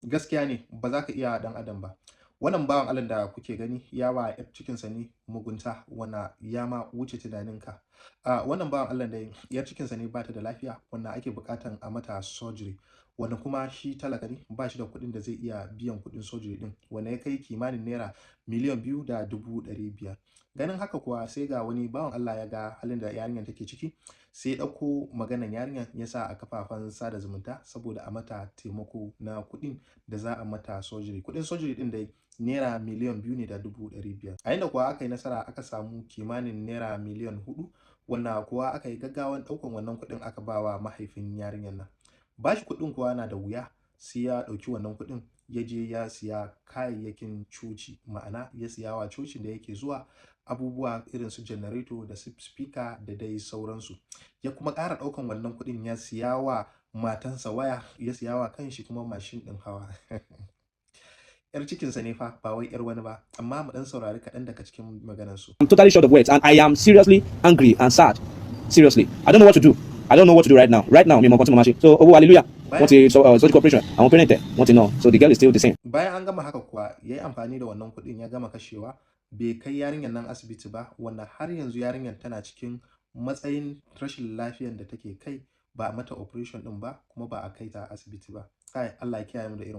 Gaskiya ne, ba za ka iya ɗan adam ba. Wannan bawan Allah da kuke gani ya wa 'yar cikinsa ne mugunta wanda ya ma wuce tunaninka. Wannan bawan Allah dai 'yar cikinsa ne ba ta da lafiya wanda ake buƙatan a mata surgery. Wanda kuma shi talaka ne, ba shi da kuɗin da zai iya biyan kuɗin surgery ɗin wanda ya kai kimanin ₦2,500,000. Ganin haka kuwa, sai ga wani bawan Allah ya ga halin da yarinyar take ciki, sai ya ɗauko maganan yarinyar ya sa a kafafen sada zumunta saboda a mata taimako na kuɗin da za a mata surgery. Kuɗin surgery ɗin dai ₦2,500,000 ne. A inda kuwa aka yi nasara aka samu kimanin ₦4 miliyan, wanda kuwa aka yi gaggawan ɗaukan wannan kuɗin aka ba wa mahaifin yarinyar nan. Ba shi kuɗin kuwa na da wuya, sai ya ɗauki wannan kuɗin ya je ya siya kayayyakin coci, ma'ana ya siya wa cocin da yake zuwa abubuwa irin su janareto da su speaker da dai sauransu. Ya kuma ƙara ɗaukan wannan kuɗin ya siya wa matansa waya, ya siya wa kanshi kuma mashin ɗin hawa. 'Yar cikinsa ne fa, ba wai 'yar wani ba, amma mu ɗan saurari kaɗan daga cikin maganarsu. I'm totally short of words and I am seriously angry and sad. Seriously. I don't know what to do. I don't know what to do right now. Right now, mi mọ nǹkan tí mo máa ṣe. So, owó hallelujah. Wọ́n ti sọ surgical operation. Àwọn parent ẹ̀ wọ́n ti ná. So the girl is still the same. Bayan an gama haka kuwa, ya yi amfani da wannan kuɗin ya gama kashewa, bai kai yarinyar nan asibiti ba, wanda har yanzu yarinyar tana cikin matsayin rashin lafiyar da take kai, ba a mata operation ɗin ba kuma ba a kai ta asibiti ba. Kai, Allah ya kiyaye mu da irin